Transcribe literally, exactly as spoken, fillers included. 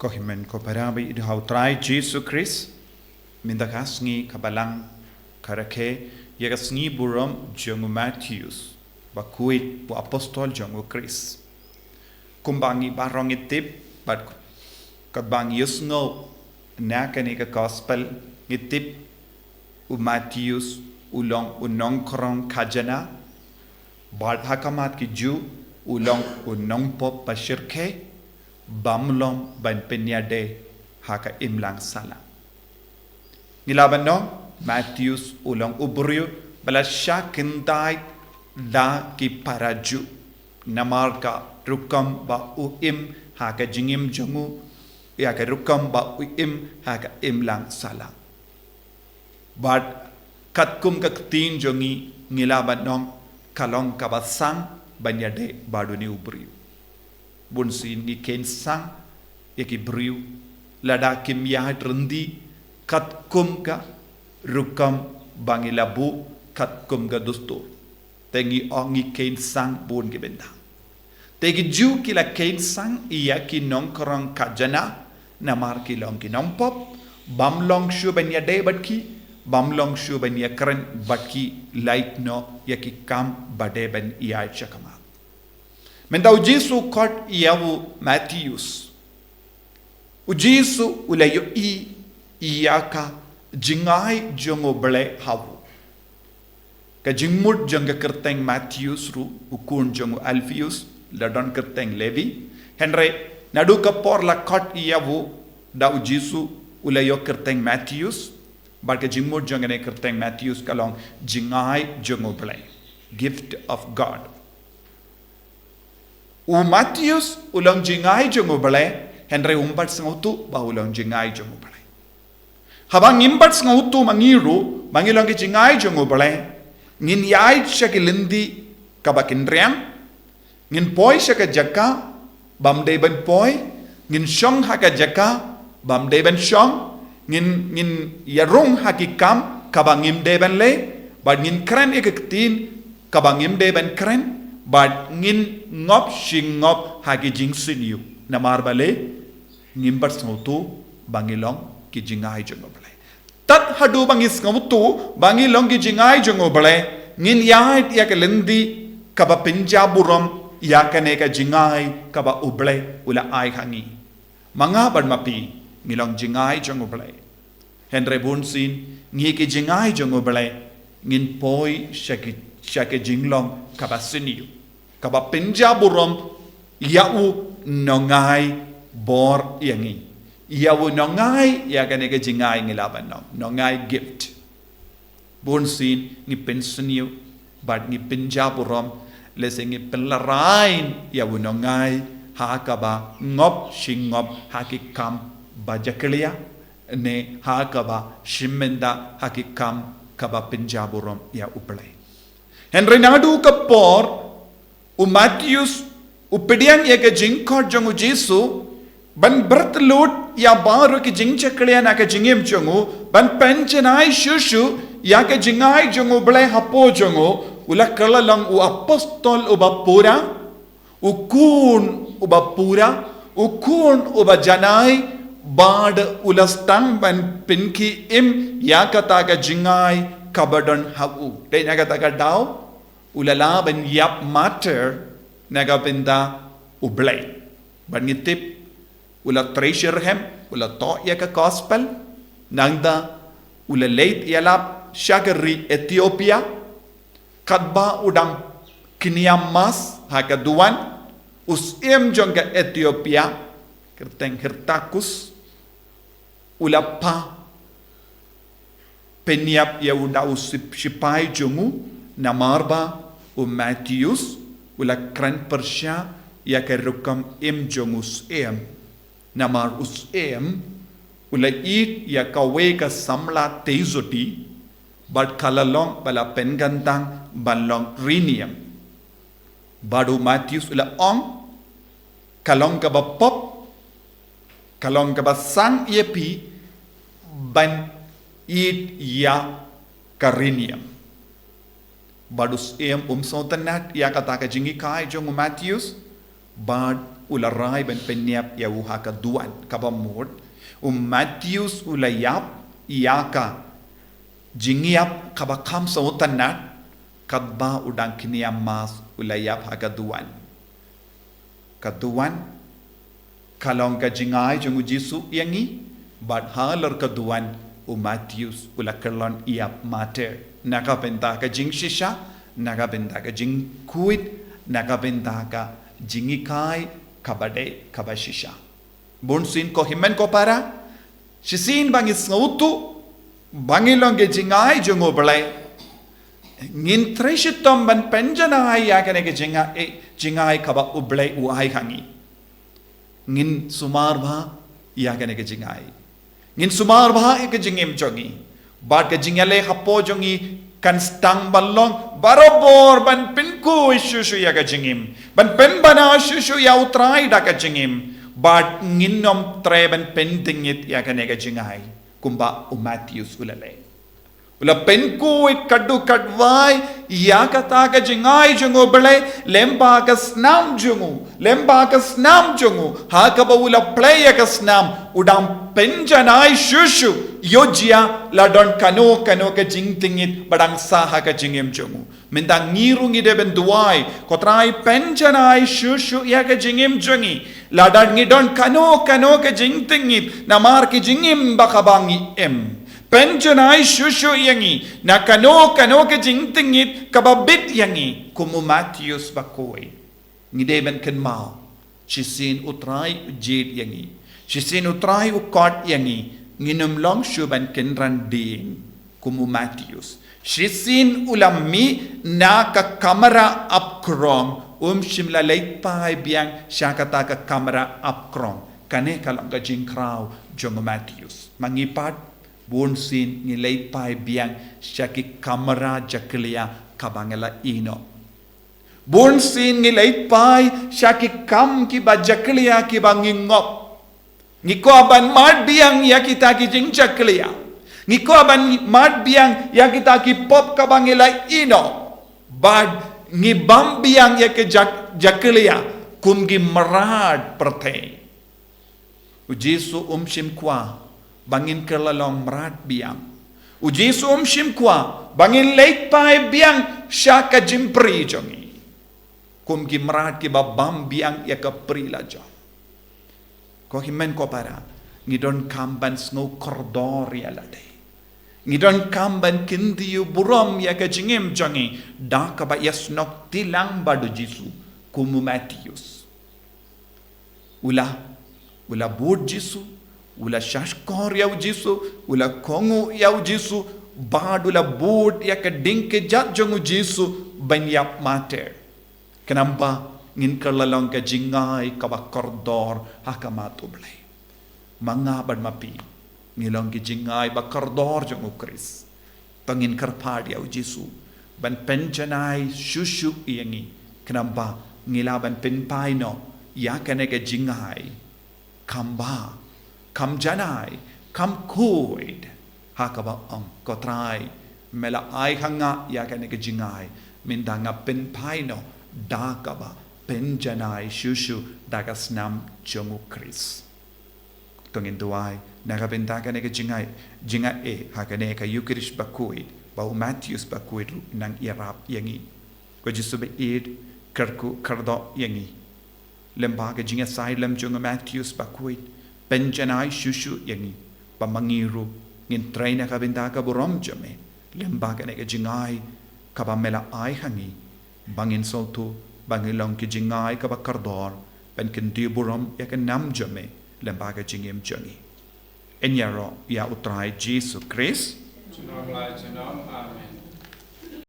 Ko hynmen ko para ba ïeit ha u Trai Jisu Khrist, mynta ka sngi ka balang ka rakhe ïa ka sngi burom jong u Mathaios, ba khuid u apostol jong u Khrist. Kumba ngi baroh ngi tip, bad katba ngi ïohsngew na kane ka gospel, ngi tip u Mathaios u long u nongkhrong khajana, bad ha khmat ki Jiw u long u nongpop ba shyrkhei, bym long ban pynïadei ha ka imlang sahlang. Ngi lah ban ong, Mathaios u long u briew ba la shah kyntait da ki para Jiw namar ka rukom ba u im ha ka jingim jong u, ïa ka rukom ba u im ha ka imlang sahlang. Bad katkum ka ktien jong ngi, ngi lah ban ong ka long kaba sang ban ïadei bad une u briew. Bunsien ngi kheiñ sang ïa ki briew lada kim ïaid ryndih katkum ka rukom ba ngi la buh, katkum ka dustur. Te ngi ong ngi kheiñ sang bun ki bynta. Te ki Jiw ki la kheiñ sang ïa ki nongkhrong khajana namar ki long ki nongpop, bym long shuh ban ïadei bad ki, bym long shuh ban ïakren bad ki, lait noh ïa ki kam ba dei ban ïaid sha khmat. Mynta u Jisu u khot ïa u Mathaios. U Jisu u la ïohi ïa ka jingai jong u Blei ha u. Ka jingmut jong ka kyrteng Mathaios ruh, u khun jong u Alphaeus, la don kyrteng Levi. Hynrei naduh ka por la khot ïa u da u Jisu, u la ïoh kyrteng Mathaios. Bad ka jingmut jong kane kyrteng Mathaios ka long jingai jong u Blei, gift of God. U Mathaios u long jingai jong u Blei, hynrei um pat sngewthuh ba u long jingai jong u Blei. Haba ngim pat sngewthuh ma ngi ruh ba ngi long ki jingai jong u Blei, ngin ïaid sha ki lynti kaba kynriang, ngin poi sha ka jaka bym dei ban poi, ngin shong ha ka jaka bym dei ban shong, ngin, ngin ïarung ha ki kam kaba ngim dei ban leh, bad ngin kren ïa ka ktien kaba ngim dei ban kren, bad ngin ngop shi ngop ha ki jingsniew. Namar balei? Ngim pat sngewthuh ba ngi long ki jingai jong u Blei. Tad haduh ba ngi sngewthuh ba ngi long ki jingai jong u Blei, ngin ïaid ïa ka lynti kaba pynjaburom ïa kane ka jingai kaba u Blei u la ai ha ngi. Ma nga bad ma phi, ngi long jingai jong u Blei. Hynrei bunsien ngi ki jingai jong u Blei, ngin poi sha ki, sha ki jinglong kaba sniew, kaba pynjaburom ïa u nongai bor ïa ngi. Ïa u nongai ïa kane ka jingai, ngi lah ban ong nongai gift. Bunsien ngi pynsniew bad ngi pynjaburom, lehse ngi pynlehrain ïa u nongai ha kaba ngop shi ngop ha ki kam ba jakhlia, ne ha kaba shim bynta ha ki kam kaba pynjaburom ïa u Blei. Hynrei naduh ka por u Mathaios u pdiang ïa ka jingkhot jong u Jisu ban pyrthlut ïa baroh ki jingjakhlia na ka jingim jong u, ban pynjanai shuh shuh ïa ka jingai jong u Blei hapoh jong u, u la kylla long u apostol uba pura, u khun uba pura, u khun uba janai, bad u la sdang ban pynkhie im ïa kata ka jingai kaba don ha u. Dei na kata ka daw u la lah ban ïap martyr na ka bynta u Blei. Bad ngi tip u la trei shitrhem, u la thoh ïa ka gospel, nangta u la leit ïalap sha ka ri Ethiopia, katba u dang kynïam mass ha ka duwan, u syiem jong ka Ethiopia, kyrteng Hyrtakus, u la phah pynïap ïa u da u sip-, shipai jong u, namar ba u Mathaios u la kren pyrshah ïa ka rukom im jong u syiem. Namar u syiem u la ïeit ïa kawei ka samla tei zoti, bad ka la long ba la pynkyntang ban long riniam. Bad u Mathaios u la ong, ka long kaba pop, ka long kaba sang ïa phi ban ïeit ïa ka riniam. Bad u syiem um sngewtynnad ïa kata ka jinghikai jong u Mathaios, Bad u la rai ban pynïap ïa u ha ka duwan kaba mut. U Matheus u la ïap ïa ka jingïap kaba kham sngewtynnat, katba u dang kniam mass u la ïap ha ka duwan. Ka duwan ka long ka jingai jong u Jisu ïa ngi, bad halor ka duwan u Matheus u la kyllon ïap martyr. Na ka bynta ka jingshisha, na ka bynta ka jingkhuid, na ka bynta ka jinghikai kaba dei kaba shisha. Bun sien ko hynmen ko para, shisien ba ngi sngewthuh ba ngi long ki jingai jong U Blei, ngin trei shitom ban pynjanai ïa kane ka jingai, eh, jingai kaba U Blei u ai ha ngi. Ngin sumar bha ïa kane ka jingai. Ngin sumar bha ïa ka jingim jong ngi. Bad ka jingïaleh hapoh jong ngi kan sdang ban long barabor ban pynkhuid shuh shuh ïa ka jingim, ban pynbna shuh shuh ïa U Trai da ka jingim. Bad ngin ym treh ban pyndingit ïa kane ka jingai kumba u Matheus u la leh. U la pynkhuid katto katwai ïa kata ka jingai jong U Blei lyngba ka snam jong u, lyngba ka snam jong u, ha kaba u la plie ïa ka snam, u dang pynjanai shuh shuh ïoh jia la don kano kano ka jingdingit ba dang sah ha ka jingim jong u. Mynta ngi ruh ngi dei ban duwai, ko Trai pynjanai shuh shuh ïa ka jingim jong ngi. Lada ngi don kano kano ka jingdingit namar ka jingim ba kaba ngi im, pynjanai shuh shuh ïa ngi na kano kano ka jingdingit kaba bit ïa ngi, kum u Matheus bakhuid. Ngi dei ban kynmaw, shisien U Trai u jied ïa ngi, shisien U Trai u khot ïa ngi, ngin ym long shuh ban kynran dieng kum u Matheus. Shisien u la mih na ka kamra apkrong, um shym la leit phai biang sha kata ka kamra apkrong. Kane ka long ka jingkhraw jong u Matheus. Ma ngi pat, bun sien ngi leit phai biang sha ki kamra jakhlia kaba ngi la ïehnoh. Bun sien ngi leit phai sha ki kam kiba jakhlia kiba ngi ngop. Ngi kwah ban mad biang ïa kita ki jingjakhlia. Ngi kwah ban mad biang ïa kita ki pop kaba ngi la ïehnoh. Bad ngi bam biang ïa ki jak-, jakhlia kum ki mrad pyrthei. U Jisu um shym kwah ba ngin kylla long mrad biang. U Jisu um shym kwah ba ngin leit phai biang sha ka jingpri jong ngi kum ki mrad kiba bam biang ïa ka pri la jong. Ko hynmen ko para, ngi donkam ban sngew kordor ïa lade. Ngi donkam ban kyntiew burom ïa ka jingim jong ngi da kaba ïasnoh tilang bad u Jisu kum u Matheus. U la, u la bud Jisu, u la shahshkor ïa u Jisu, u la kohnguh ïa u Jisu, bad u la bud ïa ka ding kjat jong u Jisu ban ïap martyr. Khnang ba ngin kylla long ka jingai kaba kordor ha khmat U Blei. Ma nga bad ma phi, ngi long ki jingai ba kordor jong u Khrist. To ngin kyrpad ïa u Jisu ban pynjanai shuh shuh ïa ngi, khnang ba ngi lah ban pynphai noh ïa kane ka jingai. Kham bha, kham janai, kham khuid. Ha kaba ong, ko Trai, me la ai ha nga ïa kane ka jingai, mynta nga pynphai noh da kaba pynjanai shuh shuh da ka snam jong u Khrist. To ngin duwai na ka bynta kane ka jingai, jingai eh, ha kane ka Eukharist bakhuid, ba u Matheus bakhuid ruh u nang ïarap ïa ngi. Ko Jisu ba ïeit, kyrkhu kyrdoh ïa ngi lyngba ka jingïasai lem jong u Matheus bakhuid, pynjanai shuh shuh ïa ngi, ba ma ngi ruh ngin trei na ka bynta ka burom jong me lyngba kane ka jingai kaba me la ai ha ngi, ba ngin sngewthuh ba ngi long ki jingai kaba kordor ban kyntiew burom ïa ka nam jong me lyngba ka jingim jong ngi. Yn ïaroh ïa u Trai Jisu Khrist. Junom la junom. Amen.